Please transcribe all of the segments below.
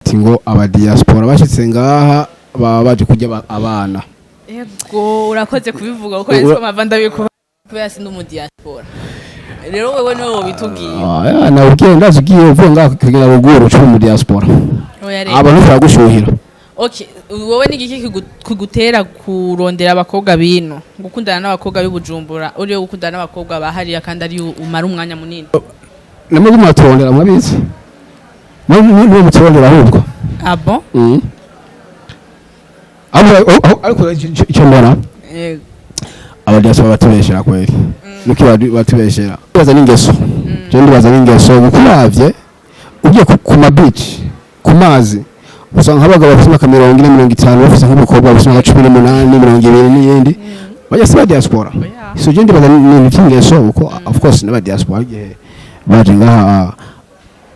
Ati ngo aba diaspora bashitse ngaha baba baje kurya abana. Ego, urakoze kubivuga kuko nzi ko mpava ndabikuba kubera sindi umu diaspora. Rero wewe niwe wobitubwiye. Ah, ya, nawe ugiye, ndazi ugiye uvuye ngaha kugera ruguru uca mu diaspora. Oya rero. Aba ntushobora gushuhira. Okay, wowe ni igiki kigutera kurondera abakobwa bino, gukundana n'abakobwa b'i Bujumbura, uriyo gukundana n'abakobwa ba hariya kandi ari umara umwanya munini? Namwe muraturondera, murabizi, mwe muturondera ahubwo. Ah bon? Mm. Ariko icyo mbona, aba diaspora batubeshera kweli, nuko batubeshera. Ndibaza n'ingeso, je ndibaza n'ingeso, kuko uravye ugiye ku ma beach, ku mazi, usanga nk'abagabo bafite imyaka 40, 50 bafite nk'umukobwa bafite imyaka 18, 20 n'iyindi. Bajya si ba diaspora. Oya. So je ndibaza ni ibintu by'ingeso, kuko of course n'aba diaspora igihe baje ngaha,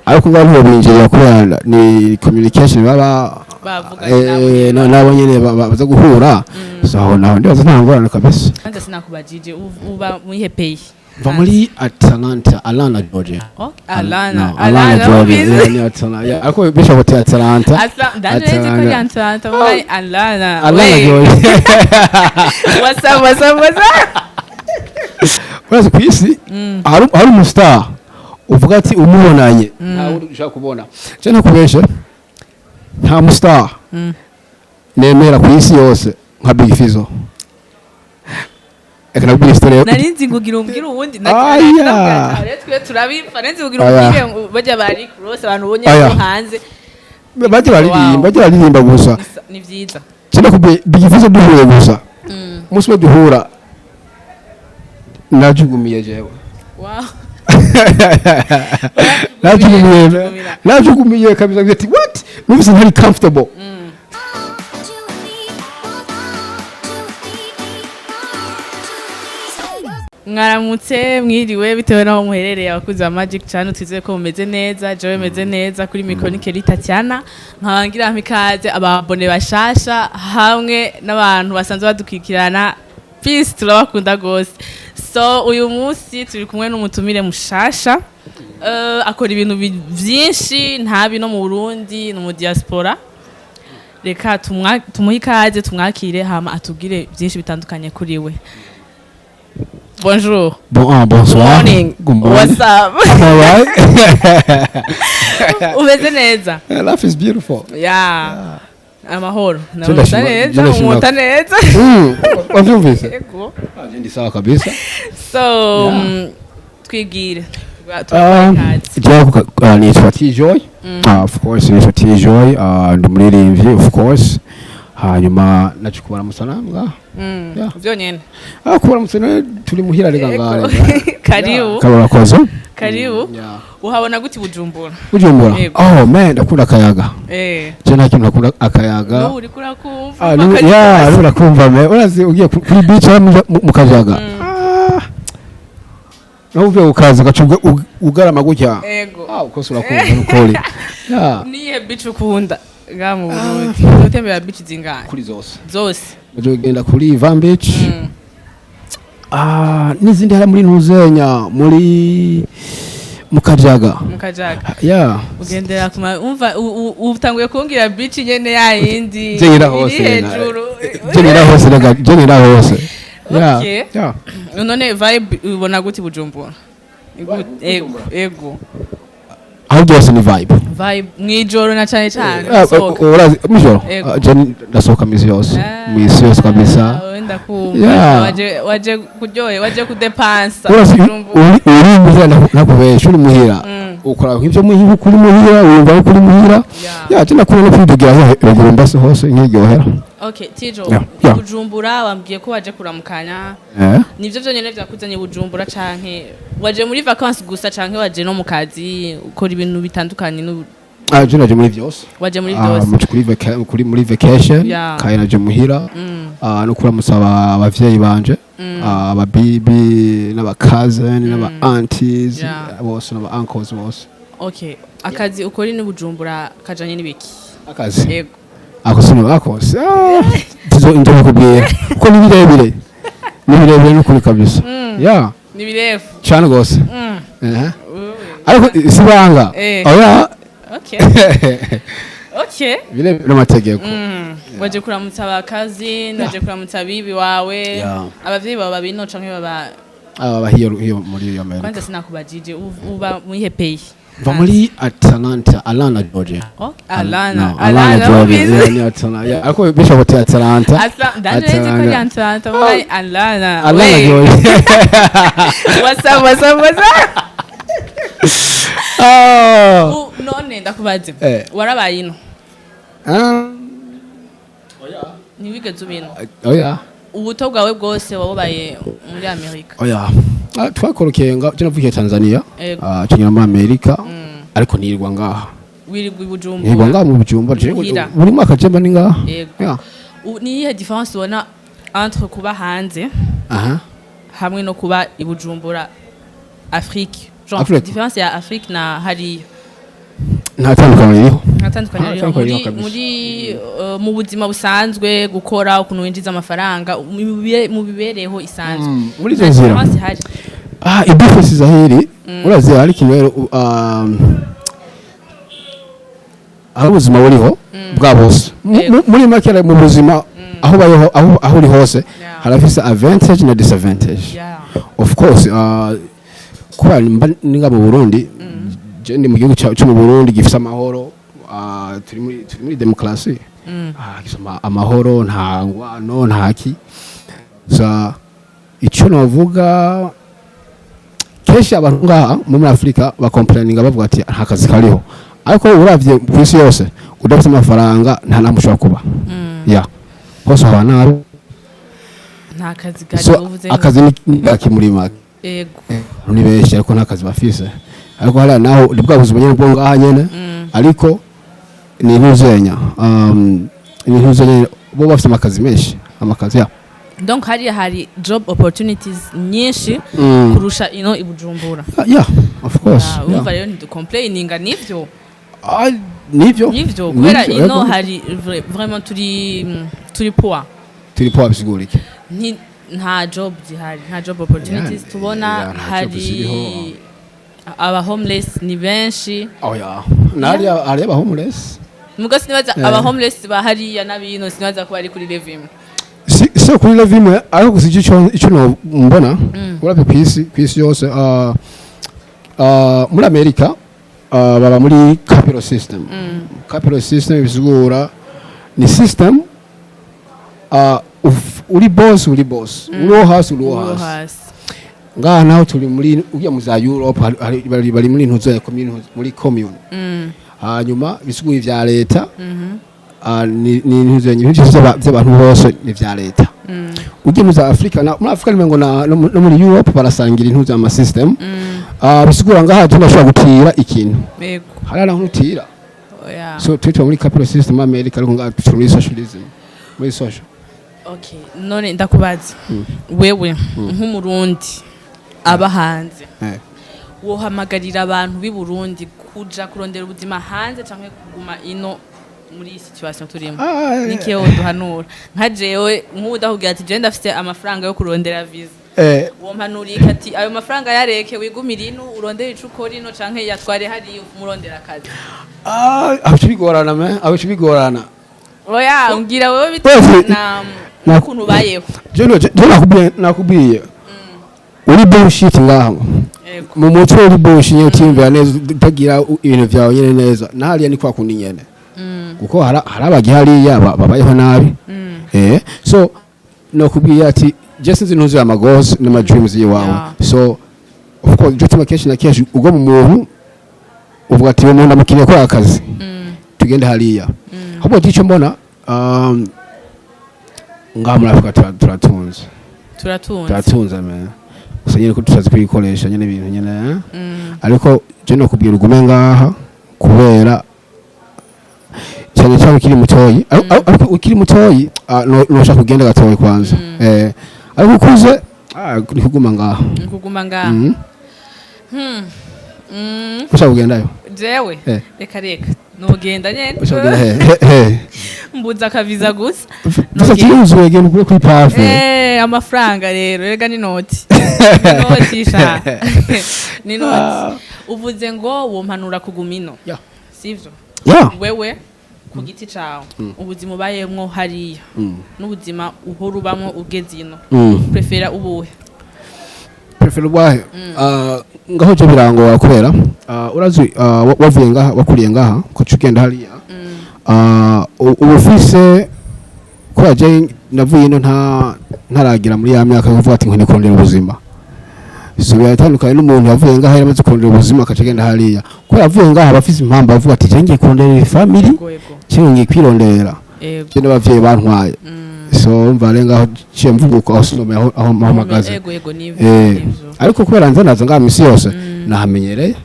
ariko ngaho ntibinjirira kubera ni communication baba bavuganye nabo nyene. Nabo nyene baza guhura. So aho naho ndibaza nta ngorane kabisa. Kwanza sinakubajije, uba muyihe pays? Mva muri Atlanta, Atlanta, Georgia. Oh, Alana. No, Atlanta, Georgia. Yeah, ni Atlanta. Yeah, ariko benshi bati Atlanta. Atlanta, ndaje ko ari Atlanta, muri Alana. Atlanta, Wey. Georgia. What's up, what's up, what's up? Urazi ku isi hari umustar uvuga ati umubonanye nta wundi ushaka kubona. Je ntakubeshe, nta mustar nemera ku isi yose nka Big Fizzo. Reka nakubwire story. Nari nzi ngo ugira umbwire uwundi. Aya. Rero twe turabipfa, nari nzi kugira Aya. umbwire ngo bajya bari cross, abantu ubonye Aya. ko hanze. Bajya baririmba, bajya baririmba gusa. Ni vyiza. Je nakubwiye, Big Fizzo duhuye gusa, umunsi umwe duhura, najugumiye jewe. Najugumiye. Urajugumiye. Najugumiye kabisa ati what, numvise ntari comfortable. Two, three, four, two, three, four, two, Mwaramutse, mwiriwe, bitewe n'aho muherereye. Abakunzi ba Magic Channel, twizeye ko mumeze neza. Jewe meze neza. Kuri micro ni Kelly Tatiana, nkaba ngira ikaze ababone bashasha hamwe n'abantu basanzwe badukurikirana. Peace, turabakunda gose. So uyu munsi turi kumwe n'umutumire mushasha. Akora ibintu vyinshi, ntabi no mu Burundi, no mu diaspora. Reka tumuhe ikaze, tumwakire, hama atubwire byinshi bitandukanye kuri we. Bonjour. Bon, ah, bonsoir. Morning. Good morning. What's up? I'm alright. Umeze neza? Life is beautiful. Ya, amahoro. Je Ndabona ndashima- neza. Je ndashima. Umota neza. Wavyumvise? Yego. Ah, je ndi sawa kabisa. So twibwire. Tubahe ikaze. Jewe nitwa T-Joy. Ah, of course nitwa T-Joy, ndi umuririmbyi of course. Hanyuma naje kubaramutsa namwe. Yeah. Vyonyene? Ah, kubaramutsa none turi muhira rega ngaha. Karibu. Kabarakoze. Karibu. Yeah. Uhabona gute Bujumbura? Bujumbura. Yego. Oh man, ndakunda akayaga. Je nta kintu nakunda akayaga. N'ubu uriko urakumva? Ah, ya, n'ubu urakumva me. Urazi ugiye kuri beach hano mu kajaga. Ah. Naho uvuye ukaza ugaca ugarama gutya. Ego. Ah, ukose urakumva nukuri. Ya. Niye beach ukunda ngaha mu Burundi? Utembera beach zingahe? Kuri zose. Zose? Ugenda kuri Van Beach. Ah, n'izindi hari muri Ntuzenya, muri mu Kajaga. Mu Kajaga. Ya. Ugendera ku umva utanguye kumbwira beach nyene yayindi Je ngira iri hose. hejuru. Je ngira hose rega, je ngira hose. Ya. Okay. Ya. None vibe ubona gute Bujumbura? Ego, ego. Aho byose ni vibe. Vibe mwijoro na cane cane Ah, gusohoka. urazi mwijoro. Ego. Ah, je ndasohoka misi yose. Misi yose kabisa. Ah, wenda kumva. Yeah. Waje kuryohe, waje kudepansa. Urazi Bujumbura. uri muhira, nakubesha, uri muhira. Ukora nk'ivyo muhira, kuri muhira wumva ko uri muhira. Yeah. Ya, je nakunda no kwidugira aho ruguru mbase hose nkiryohera. Okay, Tijo, Yeah. Bujumbura wambwiye ko waje kuramukanya. Eh? Nivyo vyonyene vyakuzanye Bujumbura, canke waje muri vacances gusa, canke waje no mu kazi, ukora ibintu bitandukanye Ah, je naje muri vyose. Waje muri Ah, byose? kuri muri vacation, kandi naje muhira, ah, no kuramutsa abavyeyi banje, ah, ababibi n'aba cousin n'aba aunties bose n'aba uncles bose. Okay, akazi ukora ni Bujumbura kajanye n'ibiki? Akazi? Yego. Ako sino bakose, ah, tuzo nje kubwira kuko ni birebire, ni birebire n'ukuri kabisa, yeah. Ni birefu? Cyane gose. Eh, ariko sibanga. Eh. Oya. Okay. Okay. Bire n'amategeko. Waje kuramutsa abakazi, waje kuramutsa bibi wawe. Yeah. Abavyeyi bawe babino canke baba? Aba bahiyo hiyo muri Amerika. Kwanza sinakubajije, uba muyihe pays? Va muri Atlanta, Atlanta, Georgia. Oh, Alana. No, Atlanta, Georgia. Yeah, ni Atlanta. Yeah, ariko bisha hotel Atlanta. Atlanta, ndaje nzi ko ari Atlanta, muri Alana. Atlanta, Wait. Georgia. What's up, what's up, what's up? Oh. None ndakubaze. Eh. Warabaye ino? Ah. Ntiwigeze uba ino? Oya. Ubuto bwawe bwose wabubaye muri Amerika? Oya. Ah, twakorokeye nga je navukiye Tanzania. Ego. Ah, tunyura muri Amerika. Ariko nirirwa ngaha. Wirirwa i Nirirwa Bujumbura? ngaha mu Bujumbura. Muhira. Buri mwaka je mba ni ngaha. Yego. Yeah. Ni iyihe différence ubona entre kuba hanze Aha. hamwe no kuba i Bujumbura, Afrique, genre Afrique. différence ya Afrique na hariya? Nta tandukaniro ririho. Nta tandukaniro Nta ririho? tandukaniro Muri ririho kabisa. muri mu buzima busanzwe, gukora, ukuntu winjiza amafaranga, mu bibereho isanzwe. Muri izo Nta nzira. différence ihari? Ah, idifesi zahiri. Urazi hari ikintu rero, aho ubuzima buriho bwa bose. Yego. Muri make mu buzima aho bayeho, aho uri hose, harafise advantage na disadvantage. Of course, kuba mba ninga mu Burundi, je ndi mu gihugu cyo mu Burundi gifise amahoro, turi muri demokarasi. Ah, gifise amahoro, nta ngwano, nta ki. So icyo navuga, kenshi abantu ngaha muri Afurika bacomplaininga bavuga ati nta kazi kariho, ariko uravye ku isi yose, udafite amafaranga nta namwe ushobora kuba ya hose haba nabi. Nta kazi kari. So uvuze akazi ni gake muri make. Abantu ni benshi ariko nta kazi bafise, ariko hariya naho ni bwa buzima nyene bwo ngaha nyene, ariko ni intuzenya, ni intuzenya, bo bafite amakazi menshi, amakazi ya Donc hariya hari job opportunities nyinshi kurusha ino i Bujumbura? Ah, yeah, of course. Ah, urumva rero ntiducomplaininga, nivyo? Ah, nivyo. Nivyo, kubera Nivyo, ino yego. hari vraiment turi poor. Turi poor bisigura iki? Nta job zihari, nta job opportunities Yeah, tubona. yeah, nta job Hari ziriho. aba homeless ni benshi. Oh yeah, nari hari aba homeless. Mugo sinibaza Eh. aba homeless ba hariya n'abino, sinibaza ko bari kuri level imwe. Si kuri level imwe, ariko gusa icyo no mbona, uravye kw'isi yose, muri Amerika, baba muri capital system. Capital system bisigura ni system, uri boss, uri boss, uri wo hasi, uri wo Uwo hasi. Hasi. Ngaha naho turi muri ugiye mu za Europe, bari muri ntuzo ya commune, muri commune. Hanyuma bisigura ivya leta, ni ntuzo ibintu byose by'abantu bose ni vya leta. Ugiye mu za Afrika, na muri Afrika nimengo na no muri Europe barasangira intuzo ama system. Bisigura ngaha tunashobora gutira ikintu, hariya naho ntutira. Oya. So turi muri capital system America, ariko ngaha turi muri socialism, muri social. Okay, none ndakubaza, wewe nk'umurundi aba hanze, wohamagarira abantu b'i Burundi kuja kurondera ubuzima hanze canke kuguma ino muri iyi situation turimo? Ah, Nikiye woduhanura nka jewe nk'ubu ndakubwira ati jewe ndafise amafaranga yo kurondera visa, wompanura ati ayo mafaranga yareke wigumire ino urondere ico ukora ino, canke yatware hariya umurondera akazi? Ah, aho bigorana me, aho bigorana. Oya, mbwira wewe bitewe Wese- na n'ukuntu ubayeho. Je nakubwiye uri bullshit ngaho. Mu mutwe uri bullshit nyene, utiyumvira neza, utagira ibintu vyawe nyene neza, na hariya ni kwa kundi nyene, kuko hari abagihariya babayeho nabi. So nokubwiye ati je sinzi ntuzi ama goals n'ama dreams yiwawe. So of course je tuma kenshi na kenshi ubwo mu muntu uvuga ati uwo muntu ndamukeneye ko akazi, tugende hariya. Ahubwo icyo mbona, ngaha muri Afrika turatunze. Turatunze. Turatunze me, gusa nyine ko tutazi kubikoresha nyine ibintu nyine, eh? Ariko je nokubwira ugume ngaha, kubera cyane cyane ukiri mutoyi, ariko ukiri mutoyi, noshaka kugenda gatoyi kwanza, ariko ukuze, ni kuguma ngaha. Ni kuguma ngaha. Ushaka kugendayo? Jewe? Eh. Reka reka, nogenda nyene. Ushaka kugenda he he? Mbuza akaviza gusa. Gusa kiruzuye, genda ukure kuri pafe. Amafaranga rero rega ni noti, ni noti sha, ni noti. Uvuze ngo wompanura kuguma ino? Yeah. Sivyo? Yeah. Wewe Ku giti cawe, ubuzima ubayemwo hariya n'ubuzima uhora ubamwo ugeze ino, préféra ubuhe? Préféra ubwahe? Ah, ngaho je birangora kubera urazi wavuye ngaha, wakuriye ngaha, ukaca ugenda hariya, uba ufise, kubera je navuye ino ntaragira muri ya myaka yo kuvuga ati nkwiye kurondera ubuzima. So biratandukanye n'umuntu yavuye ngaha yaramaze kurondera ubuzima, akaca agenda hariya. Kubera avuye ngaha aba afise impamvu, avuga ati je ngiye kurondera family, Yego. cyangwa ngiye kwirondera, je n'abavyeyi bantwaye. So umva rero ngaho ciye mvuga uko, aho sinomenya aho mpagaze. Yego, nivyo. Nivyo. Ariko kubera nza naza ngaha misi yose, nahamenyereye,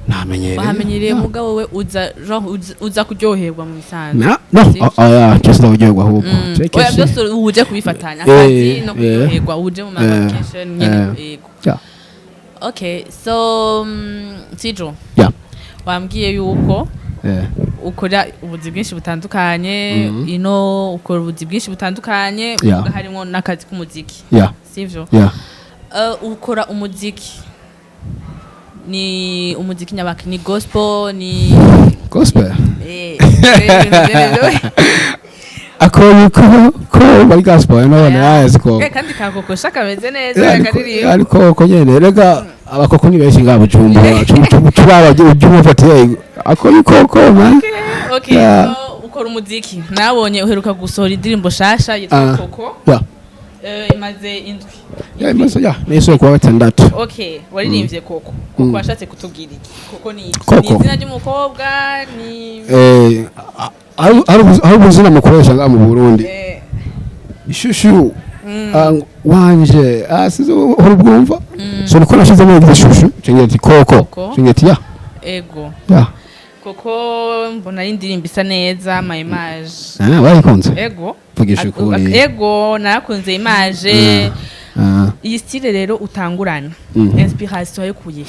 nahamenyereye. Wahamenyereye. Yeah. Mugabo we uza genre uza kuryoherwa mu bisanzwe. No. Sivyo? Oya, je sindakuryoherwa ahubwo. Je Oya, kenshi- byose uje kubifatanya, akazi no kuryoherwa, uje mu ma vacation nyene. Yego. Okay, so Tijo, wambwiye yuko ukora ubuzi bwinshi butandukanye ino, ukora ubuzi bwinshi butandukanye, muga harimo n'akazi k'umuziki, sivyo? Yeah. Ukora umuziki, ni umuziki nyabaki? Ni gospel, ni Gospel. Ako yuko ko bari gospel no nazi ko. Kandi kakokosha kameze neza, akaririmba. Ariko ko nyene rega abakoko ni benshi ngaha Bujumbura, tubaba ujya ati ako yuko ko man. Okay. Yeah. So ukora umuziki, nabonye uheruka gusohora indirimbo shasha yitwa Koko. Imaze indwi. Yeah, imaze, yeah, ni kuwa gatandatu. Okay, waririmbye Koko. Koko washatse kutubwira iki? Koko ni iki? Koko. Ni izina ry'umukobwa, ni Hari ubuzina mukoresha ngaha mu Burundi, ishushu wanje, sinzi uhora ubwumva. So niko nashizemo yagize ishushu, cengira ati koko. Koko. Cengira ati ya. Ego. Ya. Koko mbona ari indirimbo isa neza, ama image. Ah, warayikunze? Ego. Vugisha ukuri. Ego, narakunze image. Iyi style rero utangurana, inspiration yo kuye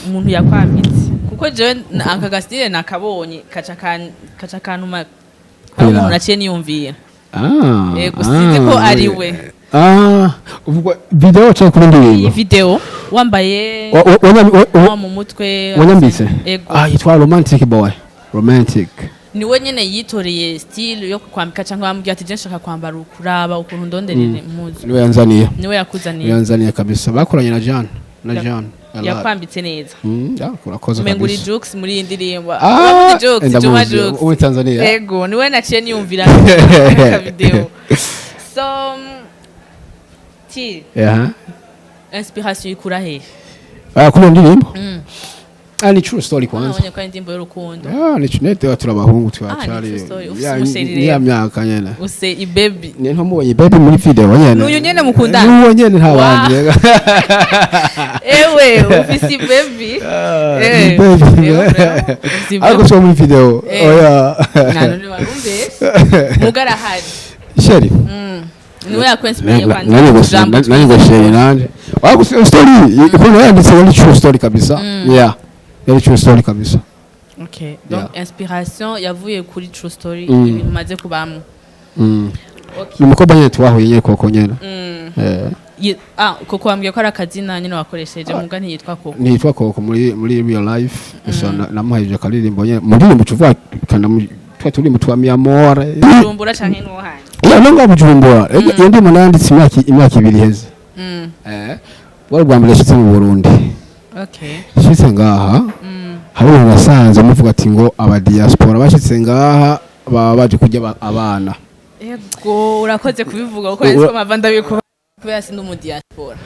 umuntu yakwambitse, kuko jewe aka ga style nakabonye kaca kantuma hari Kwira. umuntu naciye niyumvira. Ego, sinzi ko ari we. Ubwo video cyangwa kuri Iyi ndirimbo? video wambaye wa mu mutwe. Wanyambitse? Ego. Yitwa Romantic Boy, Romantic. Niwe nyene yitoreye style yo kukwambika, cyangwa wambwiye ati je nshaka kwambara ukuraba ukuntu ndonderere impuzu? Niwe yanzaniye. Niwe Niwe yakuzaniye? yanzaniye kabisa, bakoranye na Jean na Jean. Yakwambitse neza. Ya, urakoze. Umenga uri Kabisa. Jux muri iyi ndirimbo. Uramuzi Jux, Juma Ndamuzi. Jux? Muri Tanzania. Ego, niwe naciye niyumvira aka video. So ti inspiration ikura hehe? Kuri iyo ndirimbo? Ni true story kwanza. Nabonye ko ari indirimbo y'urukundo. Ah, ni true, turi abahungu Ni twacari. true story. Ufise umuchéri Ni ya rero. myaka nyene. Use ibaby? Ni ntumubonye baby muri video nyene. N'uyu nyene mukundana? N'uwo nyene, nta bandi. Ewe, ufise ibaby? Ni baby. Vraiment, ufise Ariko ibaby? so muri video. Oya. Nta none warumbeshe, muga arahari. Chéri. Niwe yakwinspiriye kwandika Nani utujambo? Nani ngo chéri nanje. Wa story ukuntu yanditse yari true story kabisa. Yeah. Yari true story kabisa. Okay, donc Yeah. inspiration yavuye kuri true story, ibintu umaze kubamwo. Okay. Ni umukobwa nyene twahuye nyene, koko nyene. Koko wambwiye ko ari akazina nyine wakoresheje, muga ntiyitwa Koko? Nitwa Koko muri real life. Gusa namuhaye akaririmbo nyene mu ndirimbo tuvuga kana twa turirimbo twa mi amore. Bujumbura canke n'uwo hanyu? Ya, no ngaha Bujumbura. Iyo ndirimbo nayanditse imyaka 2 iheze. Bwari ubwa mbere yashitse mu Burundi. Yashitse ngaha, hari umuntu nasanze amuvuga ati ngo aba diaspora bashitse ngaha baba baje kurya abana. Ego, urakoze kubivuga kuko nzi ko mpava ndabikuba kubera sindi umu diaspora.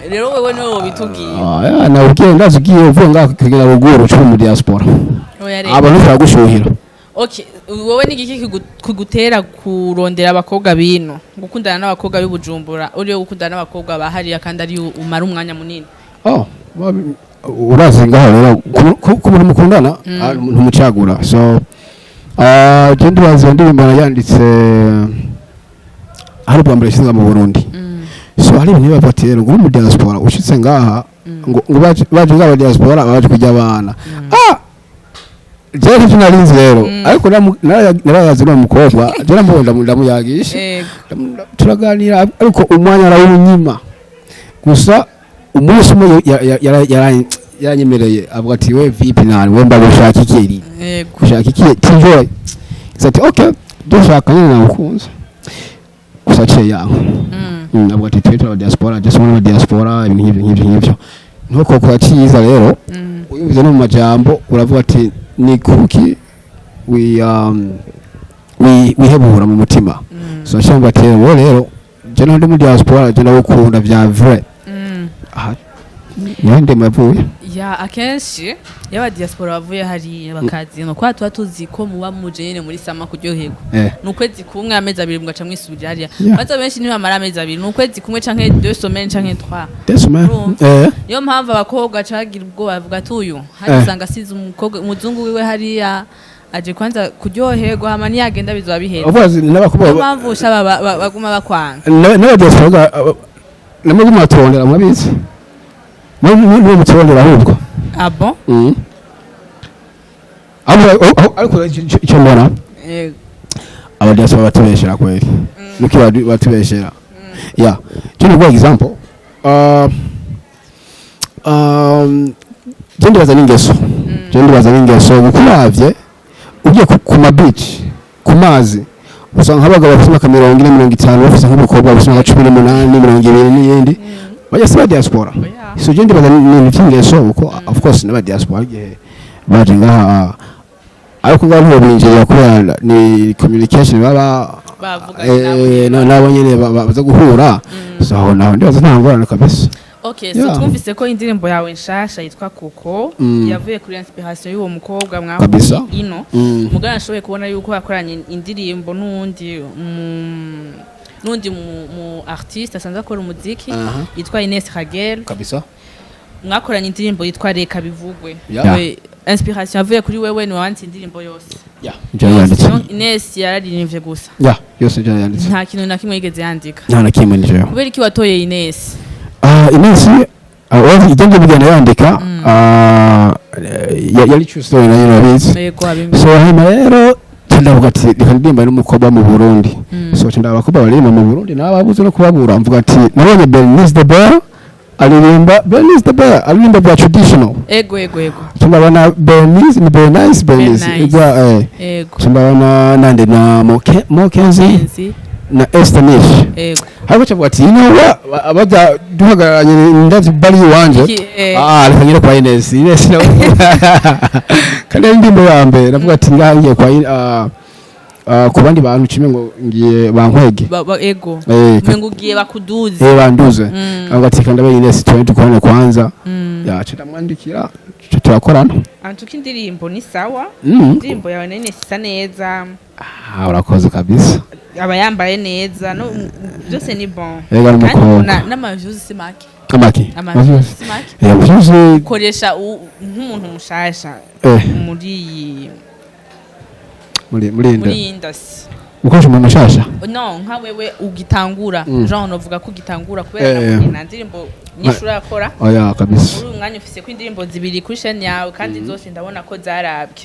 Rero wewe niwe wobitubwiye. Ah, ya, nawe ugiye, ndazi ugiye uvuye ngaha kugera ruguru uca mu diaspora. Oya rero. Abantu baragushuhira. Okay, wowe ni igiki kigutera kurondera abakobwa bino, gukundana n'abakobwa b'i Bujumbura, uriyo gukundana n'abakobwa ba hariya, kandi ari umara umwanya munini? Oh, urazi ngaho rero ku muntu mukundana, ntumucagura. So je ndibaza iyo ndirimbo yanditse hari ubwa mbere yashyize mu Burundi. So hari ibintu biba ati rero ngo uri mu diaspora ushitse ngaha, ngo baje ngaha diaspora baje kurya abana. Jewe ntavyo narinzi rero, ariko narayazi n'uwo mukobwa, je namubonye ndamuyagisha. Turaganira, ariko umwanya arawunyima. Gusa umunsi umwe yaranyemereye, avuga ati: "We vipi nani, we mbaga ushaka iki?" Yego. Ushaka iki, tijoy? Ati okay, dushaka nyine namukunze gusa aciye yanka. Avuga ati twe turi aba diaspora, just muri aba diaspora, ibintu nk'ibyo nk'ibyo nk'ibyo. Niho koko yaciye rero. Uyumvize no mu majambo uravuga ati ni kuki wihebura mu mutima. So ashamba ati wowe rero je naho ndi muri diaspora, je ndagukunda vya vrai. Aha niho ndimo yavuye. Ya, akenshi iyo aba diaspora bavuye hariya bakazi no kwa tuba tuzi ko muba muje nyene muri summer kuryoherwa. Ni ukwezi kumwe, amezi 2, mugaca mwisubirira hariya. Baza benshi ntibamara amezi 2, ni ukwezi kumwe canke 2 semaines canke trois. Desuma. Urumva? Niyo mpamvu abakobwa cagira ubwoba, bavuga ati uyu hano usanga asize umukobwa umuzungu wiwe hariya, aje kwanza kuryoherwa, hama niyagenda bizoba bihera. Abazi n'abakobwa. Niyo mpamvu usha baguma bakwanga. N'aba diaspora namwe muturondera, mwabizi mwe muturondera ahubwo. Ah bon? Mm. Ariko icyo mbona, aba diaspora batubeshera kweli, nuko batubeshera. Ya, cyo ni example, je ndibaza n'ingeso, je ndibaza n'ingeso kuko uravye ugiye ku ma beach, ku mazi, usanga nk'abagabo bafite imyaka 40, 50, bafite nk'umukobwa bafite imyaka 18, 20 n'iyindi, bajya si ba diaspora. So je ndibaza ni ibintu by'ingeso kuko of course n'aba diaspora igihe baje ngaha, ariko ngaho ntibabinjirira kubera ni communication baba Bavuganye nabo nyene. Nabo nyene baza guhura. So aho naho ndibaza nta ngorane kabisa. Okay, so twumvise ko indirimbo yawe nshasha yitwa Koko yavuye kuri inspiration y'uwo mukobwa mwahuye ino. Mugana nashoboye kubona yuko yakoranye indirimbo n'undi mu artiste asanzwe akora umuziki yitwa Ines Hagel. Mwakoranye indirimbo yitwa Reka Bivugwe. Inspiration yavuye kuri wewe, ni wanditse indirimbo yose? Yeah, je yanditse. Donc Ines yararirimbye gusa? Yeah, yose je yanditse. Nta kintu na kimwe yigeze yandika? Nta na kimwe, ni jewe. Kubera iki watoye Ines? Ah, Ines, ibyo ngibyo bigenda yandika, yari true story nayo urabizi. Yego, abimenye. So hanyuma rero ndavuga ati reka ndirimba n'umukobwa mu Burundi. So ndaba abakobwa baririmba mu Burundi nababuze no kubabura, mvuga ati nabonye Bernice the Bell aririmba, Bernice the Bell aririmba bya traditional. Ego ego ego. Ndabona Bernice, ni Bernice, Bernice. Bernice. Bya ndabona nande na Mokenzi Kenzi. na Esther Nish. Ariko cyavuga ati you know what, abajya duhagararanye ndavye bari iwanje. Ah, reka ngere kwa Ines. Ines nawe kandi ari indirimbo ya mbere, navuga ati ngaha ngiye kwa ku bandi bantu kimwe ngo ngiye bankwege. Ego. Umengo ugiye bakuduze. Banduze. Avuga ati kandi abe Ines tuwe dukorane kwanza. Ya, ndamwandikira, turakorana. Antuka indirimbo ni sawa. Indirimbo yawe na Ines isa neza. Ah, urakoze kabisa. Aba yambaye neza, no byose ni bon. Ega Kandi n'umukobwa. ubona n'ama views si make. Amaki. Ama views si make. Views. Ukoresha nk'umuntu mushasha muri iyi muri muri inde? iyi industry. Ukoresha umuntu mushasha? No, nka wewe ugitangura. Genre novuga ko ugitangura kubera nabonye nta ndirimbo nyinshi urakora. Oya kabisa. Muri uyu mwanya ufise ko indirimbo zibiri kuri chaîne yawe, kandi zose ndabona ko zarabwe.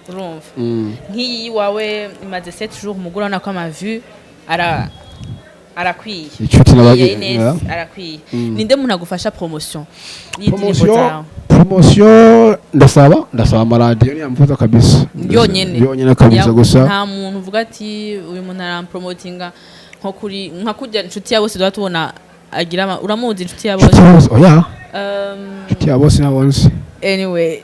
Urumva, nk'iyi iwawe imaze 7 jours, umugore urabona ko ama vues arakwiye. Inshuti n'aba Iya Ines arakwiye. Ninde muntu agufasha promotion y'indirimbo Promotion, zawe? promotion ndasaba amaradiyo niyamvuza kabisa. Yonyene? Yonyene kabisa gusa. Nta muntu uvuga ati uyu muntu arampromotinga, nko kuri nka kurya inshuti ya bose tuba tubona agira uramuzi inshuti ya Inshuti bose? ya bose, oya. Inshuti ya bose nabo nzi. Anyway.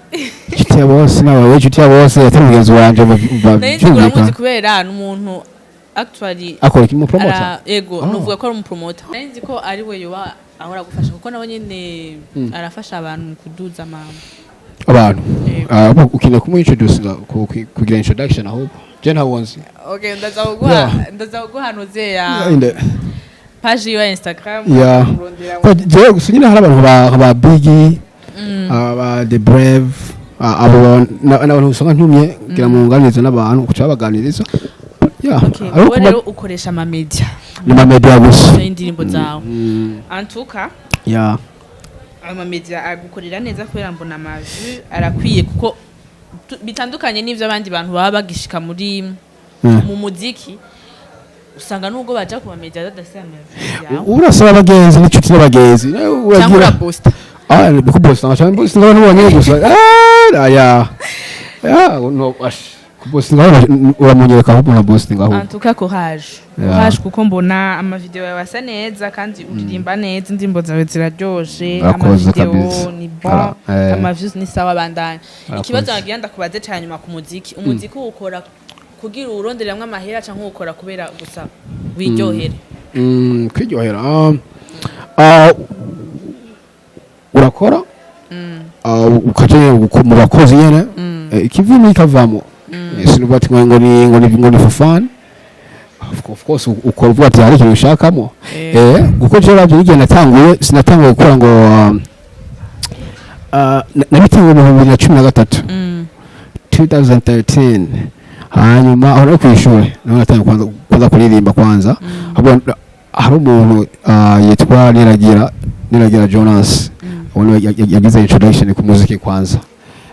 Inshuti ya bose nawe, inshuti ya bose yatari mugenzi wanje. Nari nzi ko uramuzi kubera ni umuntu actually Akora iki mu promoter? Ego. Ah. Nuvuga ko ari umupromoter, nari nzi ko ari we yoba ahora agufasha, kuko nawe nyene arafasha abantu mu kuduza ama Abantu? Yego. Ah, ukeneye kumuha introduce, kugira introduction ahubwo je ntawo nzi. Okay, ndaza kuguha ndaza kuguha nuze ya Inde? page yiwe ya Instagram. Kurondera. Ko jewe gusa nyine hari abantu ba Biggie, aba The Brave, abo n'abantu usanga ntumye kugira ngo nganirize n'abantu kuca baganiriza, yeah. Okay, Ariko wowe rero ukoresha ama media? Ni ma media gusa. Y'indirimbo zawe antuka. Ama media agukorera neza kubera mbona ama vues arakwiye, kuko bitandukanye n'ivyo abandi bantu baba bagishika muri mu muziki, usanga nubwo baja ku ma media badafise ama vues yawe. Urasaba abagenzi n'inshuti n'abagenzi Cyangwa uragira uraposta? Ah, ni kuposta cyane, posta n'abantu bonyine gusa. Ah, ya ya, no ash. Kupostinga uramunyereka ahubwo na postinga ahubwo. En tout cas, courage. Courage, kuko mbona amavideo yawe asa neza kandi uririmba neza, indirimbo zawe ziraryoshe. Urakoze Amavideo kabisa. ni bon, Ara, ama views ni sawa, bandanya. Urakoze. Ikibazo nagira ndakubaze ca nyuma ku muziki: umuziki uwukora kugira uwurondereramwo amahera canke uwukora kubera gusa wiryohere? Kwiryohera, urakora, ukaja nyene mu bakozi nyene, ikivimo ikavamo. Sinuvuga ati ngo ni for fun. Of course ukora uvuga ati hari ikintu ushakamo. Kuko jewe ravyo n'igihe natanguye, sinatanguye gukora ngo nabitanguye mu 2013, 2013. Hanyuma aho nari kw'ishure niho natanguye kwanza kuririmba kwanza. Ahubwo hari umuntu yitwa Niragira Jonas, uwo niwe yagize introduction ku muziki kwanza.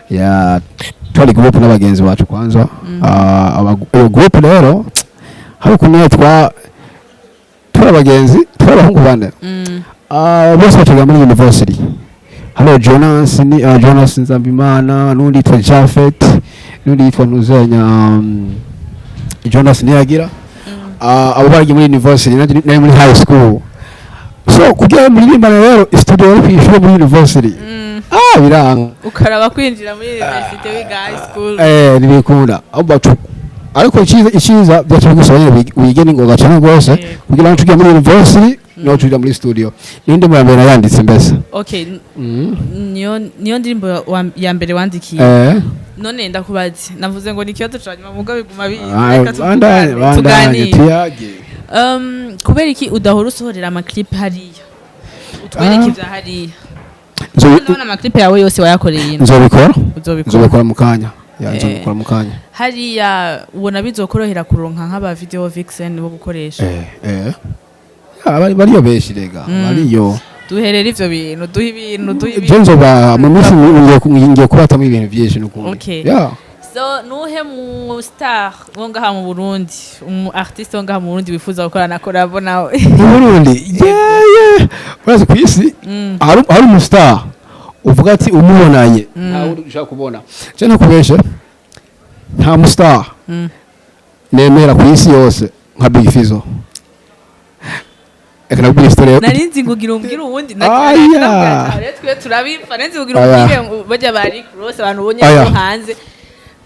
Ya twari group n'abagenzi bacu kwanza. Iyo group rero hari ukuntu nyene twari abagenzi, twari abahungu bane. Bose baciga muri university. Hariho Jonas, ni Jonas Nzambimana, n'undi yitwa Jafet, n'undi yitwa Ntuzenya, Jonas Niragira. Abo bari muri university, nanjye nari muri high school. So kugira ngo muririmbane rero, studio yari kw'ishure muri university. Biranga. Ukaraba kwinjira muri university wiga high school. Ntibikunda. Aho bacu ariko icyiza byacu gusaba nyine wige n'ingoga cyane rwose kugira ngo tujye muri university no tujya muri studio. Niyo ndimo ya mbere nayanditse mbese. Okay, niyo ndirimbo ya mbere wandikiye? Eh. None ndakubaze, navuze ngo ni ikibazo ca nyuma muga biguma Ah, reka bandanye tuvugane, bandanye. Tuganire. Tuyage. Kubera iki udahora usohorera amaclip hariya, utwereke ivya hariya? Ndabona amaclip yawe yose wayakoreye ino. Nzobikora. Uzobikora? Nzobikora mu kanya ya. Nzobikora mu kanya. Hariya ubona bizokorohera kuronka nk'aba video vixen bo gukoresha? Ya, bariyo benshi rega, bariyo. Duherere ivyo bintu, duhe ibintu, duhe Je ibintu. nzoba mu minsi ngiye kubatamo ibintu byinshi n'ukundi. Okay. Ya. So nuhe mu star wo ngaha mu Burundi, umu artiste wo ngaha mu Burundi wifuza gukorana collabo nawe? Mu Burundi, yeah, urazi ku isi hari umustar uvuga ati umubonanye nta wundi ushaka kubona. Je ntakubeshe, nta mustar nemera ku isi yose nka Big Fizzo. Reka nakubwira story. Nari nzi ngo ugira umbwire uwundi. Aya. Twe turabipfa, nari nzi ngo ugira Aya. umbwire ngo bajya bari cross abantu ubonye Aya. bo hanze.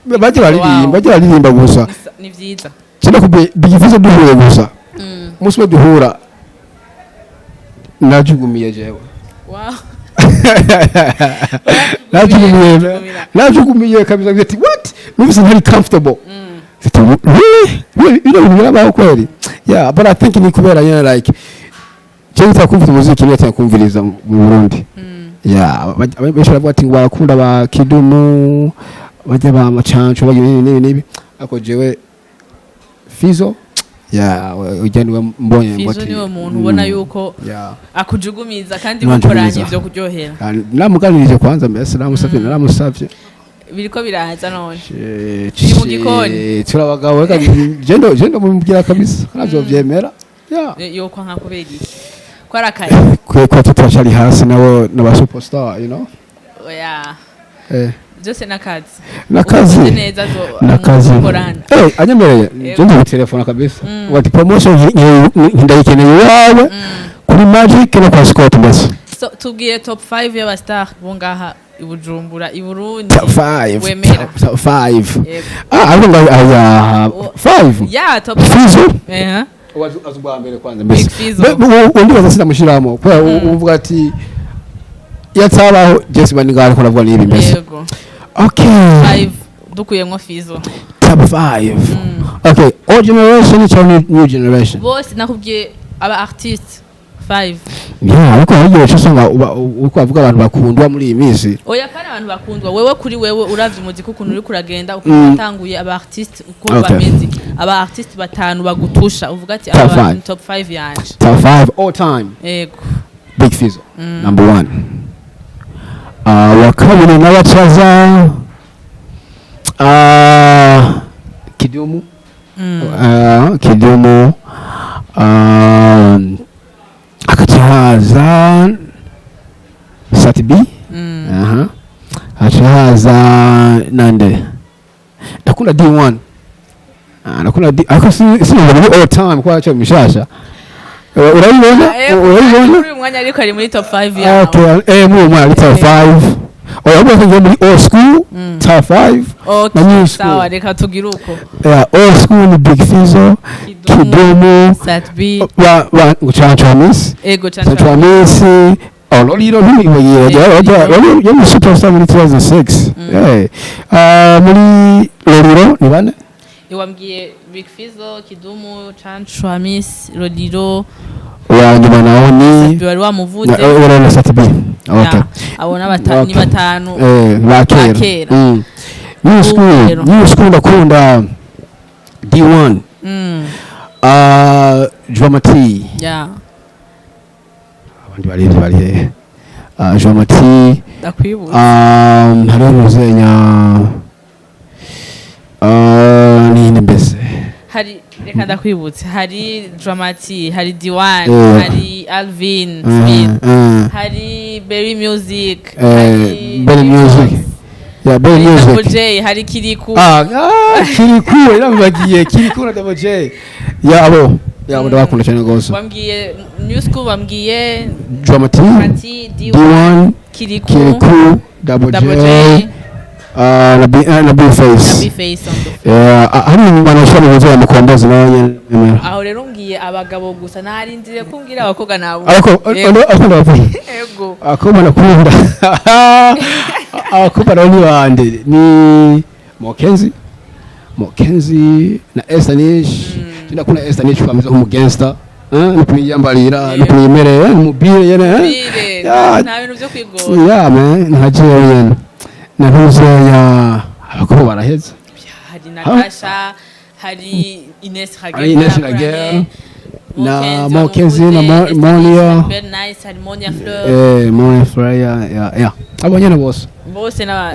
Bajya baririmba, bajya baririmba gusa. Ni vyiza. Je nakubwiye Big Fizzo duhuye gusa, umunsi umwe duhura, najugumiye jewe. Wow. Najugumiye, najugumiye kabisa. Ati what, numvise ntari comfortable. Ati really, really, bino bintu birabaho kweli? Yeah, but I think ni kubera nyine like cyo bita kumva umuziki niyo kumviriza mu Burundi. Yeah, benshi baravuga ati ngo barakunda ba Kidumu, bajya ba Macanco, bajya ibi n'ibi n'ibi, ariko jewe Fizo, yeah, ujya niwe mbonye. Fizo Ati, niwe muntu ubona yuko yeah. akujugumiza kandi Niwe mukoranye anjugumiza. ivyo kuryohera. Namuganirije kwanza mbese, namusavye, naramusavye. Biriko biraza none? Biri mu gikoni. Turi abagabo, reka jendo mubwira kabisa navyo vyemera, yeah. Yokwa nka kubera iki ko ari akazi? Kwe ko tutacari hasi nabo n'aba superstar. Oya. Byose n'akazi. Nakazi. Ukoze neza zo Nakazi. mukorana. Anyemereye, Yego. je nzi telefone kabisa. Wati promotion ndayikeneye iwawe kuri Magic no kwa Scott mbese. So tubwire top 5 y'aba star bo ngaha i Bujumbura, i Burundi. Top 5? Wemera. Top 5? Yego. Ariko ngo aya 5? Ya, top. Fizo. Azi ubwa mbere kwanza mbese. Big Fizzo. Undi baza sinamushiramo kubera uvuga ati yatabaho Jesse Baninga ariko aravuga n'ibi mbese. Okay. 5 dukuyemwo Fizo. Top 5, okay, old generation cyangwa new generation? Bose, nakubwiye aba artiste 5. Yeah, ariko hari igihe usanga uko avuga abantu bakundwa muri iyi minsi. Oya, kandi abantu bakundwa wewe, kuri wewe uravye umuziki ukuntu uri kuragenda, ukuntu watanguye, aba artiste uko bameze, aba artiste batanu bagutusha uvuga ati Top aba five. ni top 5 yanje. Top 5 all time? Yego. Big Fizzo number 1, wa kabiri n'abacaza Kidumu, Kidumu, hakaca haza Sat B, aha, haca haza nande. Ndakunda D1. Ah, ndakunda D, ariko si muri all time kwa cyo mishasha. Urabibona? Urabibona? Muri uyu mwanya ariko ari muri top 5 yawe. Okay, muri mwanya ari top 5. Oya, ahubwo ngiye muri old school top 5 Okay, na new sawa, school. reka tugire uko. Yeah, old school ni Big Fizzo, Kidumu, Sat-B. Ba Chancho Miss. Ego. Chancho Chancho. Miss. Oh, Lolilo ntimwibagire. Lolilo yari superstar muri 2006. Eh. Ah, muri Lolilo ni bane? Wambwiye Big Fizzo, Kidumu, Chancho Miss, Lolilo. Wa nyuma naho ni Sat-B wari wamuvuze. Urabona Sat-B. Okay. Ya, abo ni Okay. batanu. Ba kera. Ba kera. New school, Rero. new school ndakunda D1. Drama T. Abandi bari hehe? Drama T. Ndakwibutsa. Hariho muzenya, ninde mbese? Hari, reka ndakwibutse, hari Dramati, hari D1, hari Alvin Smith, hari Berry Music, hari Berry Music. Yeah, Berry hari Double Music. J, hari Kiriku. Ah, Kiriku, iramubagiye Kiriku na Double J. Yeah, abo. Yeah, abo ndabakunda cyane rwose. Wambwiye new school, wambwiye Drama T, Dramati, D1, D1, Kiriku, Kiriku, Double Double J, J, na B, na B na Face. B Face on the floor. Yeah, hari inyuma na muzo ya Mukombozi nawe nyene nemera. Aho rero mbwiye abagabo gusa, narindiriye kumbwira abakobwa nabo. Ariko Yego. ariko ndabavuga. Ego. Abakobwa nakunda. Abakobwa nabo ni bande? Ni Mokenzi. Mokenzi na Esther Nish. Ndakunda Esther Nish kwa ameze nk'umugangster. N'ukuntu yiyambarira, n'ukuntu yimereye, n'umubire nyene. Bire, Yeah. nta bintu byo kwigora. Yeah, man, nka jewe nyene. Na ntuzeya abakobwa baraheze. Hari Natasha, hari Ines Raguel, Hari Ines Raguel, na Mokenzi, na Monia. Belle Nice, hari Monia Fleur. Monia Fleur, yeah. Abo nyene bose. Bose na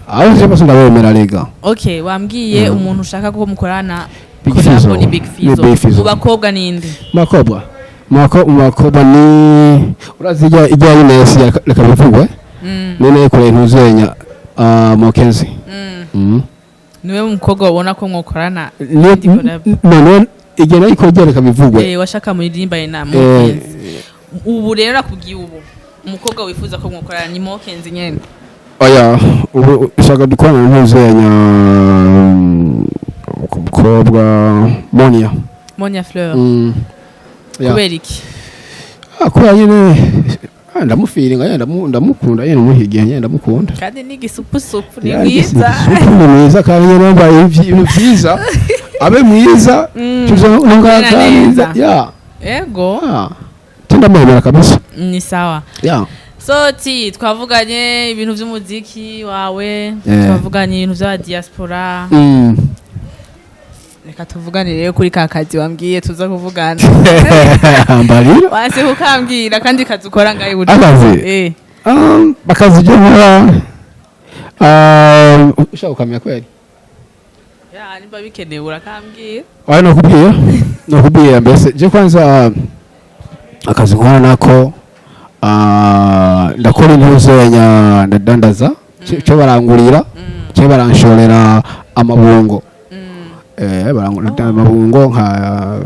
Abo je bose ndabemera rega. Okay, wambwiye umuntu ushaka ko mukorana Big collabo Fizzo. ni Big Ni Fizzo. Big Fizzo. Mu bakobwa ninde? Makobwa. Makobwa ni urazi ijya Ines, reka bivugwe. Nene yikoreye ntuzenya Mokenzi. Niwe mukobwa ubona ko mwokorana indi collab? None igihe nayikora reka bivugwe. Washaka muririmbane na Mokenzi. Ubu rero nakubwiye, ubu umukobwa wifuza ko mwokorana ni Mokenzi nyene? Oya, ubu ushaka dukorana ntuzenya umukobwa Monia. Monia Fleur? Yeah. Kubera iki? Ah, kubera nyene ndamufiringa nyene, ndamukunda nyene, umuhigiye nyene ndamukunda. Kandi ni igisupusupu, ni Yeah, mwiza. igisupu, ni mwiza kandi nyene yambaye ibintu vyiza, abe mwiza. Tuzo Akorera neza. Ya. Ego. Ah, tindamwemera kabisa. Ni sawa. Ya. So ti twavuganye ibintu by'umuziki wawe, twavuganye ibintu by'aba diaspora. Reka tuvugane rero kuri ka kazi wambwiye tuza kuvugana. Mbarira. Wase kukambwira kandi kazi ukora ngaho i Bujumbura. Akazi? Eh. Akazi je nkora, ushaka ukamenya kweli? Ya, nimba bikenewe urakambwira. Oya, nokubwira mbese je kwanza akazi nkora nako, ndakora intuzenya, ndadandaza cyo barangurira, cyo baranshorera amabungo. Barangurira amabungo nka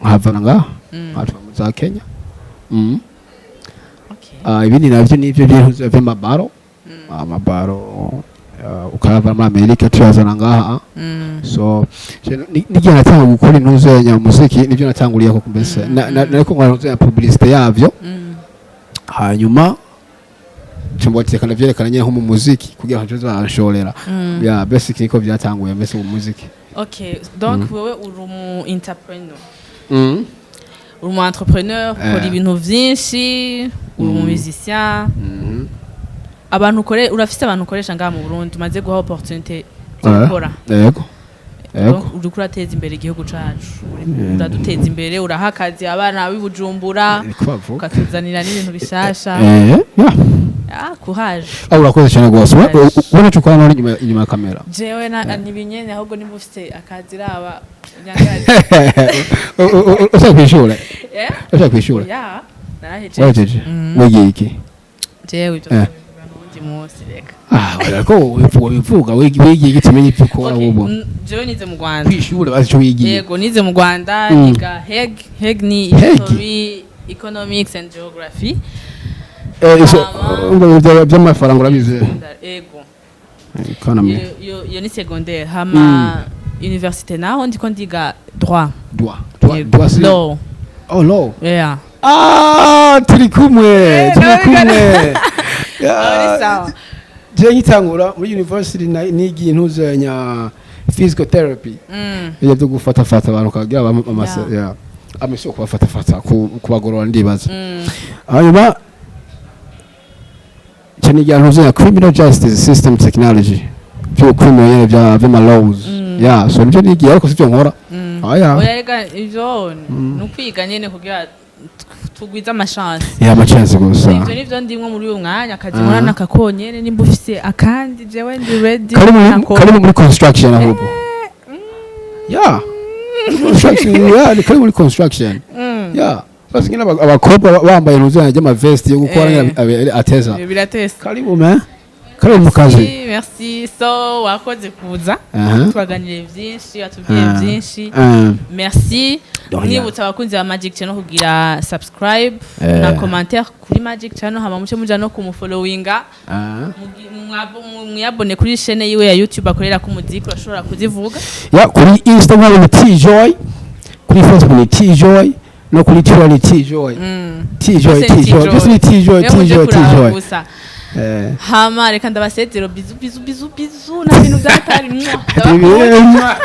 nkavana ngaha nkatwa mu za Kenya. Okay. Ibindi navyo nivyo by'intuze vy'amabaro, amabaro ukayava muri Amerika tuyazana ngaha. So n'igihe natanga gukora intuzenya umuziki nivyo natanguriye ko mbese nariko nkora intuzenya publicité yavyo. Hanyuma cumbateka ndavyerekana nyene nko mu muziki kugira ngo nje banshorera. Yeah, basic niko byatanguye mbese mu muziki. Okay, donc wewe uri umu entrepreneur. Uri umu entrepreneur, ukora ibintu vyinshi, uri umu musicien. Abantu ukore, urafise abantu ukoresha ngaha mu Burundi umaze guha opportunité zo gukora. Yego. Donc uriko urateza imbere igihugu cacu. Uraduteza imbere, uraha akazi abana b'i Bujumbura, Niko bavuga. ukatuzanira n'ibintu bishasha. Yeah. Ah, courage. Ah, urakoze cyane rwose. Courage. Ubona cyo ukora none inyuma ya kamera? Jewe na nibinyene, ahubwo nimba ufise akazi raba nyangazi. Ushaka kwishura? Eh? Ushaka kwishura? Ya, narahejeje. Wahejeje? Wigiye iki? Jewe ibyo Eh. tubivuga n'uwundi Munsi reka. Ah, oya, ko wivuga wigiye igiti, ibyo ukora. Okay, Wowe jewe nize mu Rwanda. Kwishuri bazi ico wigiye? Yego, nize mu Rwanda. Niga HEG. HEG ni HEG? History, Economics and Geography. Eh, Hama- umva, by'amafaranga urabizi. Yego. Economy. Iyo ni secondaire. Hama université naho ndiko ndiga droit. Droit, droit. Yego. Droit, Law. Oh, law. Yeah. Ah, turi kumwe. Turi nawe kumwe. Aho ni sawa. Je nkitangura muri university nigiye intuzanya physical therapy, ibyo byo gufatafata abantu kagira amase. Yeah, amese yo kubafatafata, kubagorora, ndibaza. Hanyuma cyane igihe ntuzanya criminal justice system technology, byo criminal nyene bya vy'ama laws. Yeah, so nivyo nigiye, ariko sivyo nkora. Aya. Oya rega, ivyo ni ukwiga nyene kugira tugwize ama chance. Yeah, ama chance gusa. Ivyo nivyo ndimwo muri uyu mwanya. Akazi nkora nakakonyene. Nimba ufise akandi, jewe ndi ready. Kari muri Ntako- kari muri construction ahubwo. Yeah, construction, yeah, ni kari muri construction. Yeah, basi nyine abakobwa bambaye ntuzanya ry'ama vest yo gukora nyine ateza. Biratesa. Karibu me, karibu mu kazi. Merci, merci. So wakoze kuza. Twaganiriye byinshi, watubwiye byinshi. Merci. De rien. Mwibutsa abakunzi ba Magic Channel kugira subscribe na commentaire kuri Magic Channel, hama muce muja no kumufollowinga. Mwiyabone kuri chaîne yiwe ya YouTube akorera ku muziki. Urashobora kuzivuga. Ya, kuri Instagram ni T-Joy, kuri Facebook ni T-Joy, no kuri Twitter ni T-Joy. T-Joy. Byose ni T-Joy. T-Joy. Byose ni T-Joy. Rero muje T-Joy. kuraba T-Joy. gusa. Eh. Hama reka ndabasezero. Bisous, bisous, bisous, bisous, nta bintu byatari. Mwah. Ndabakunda.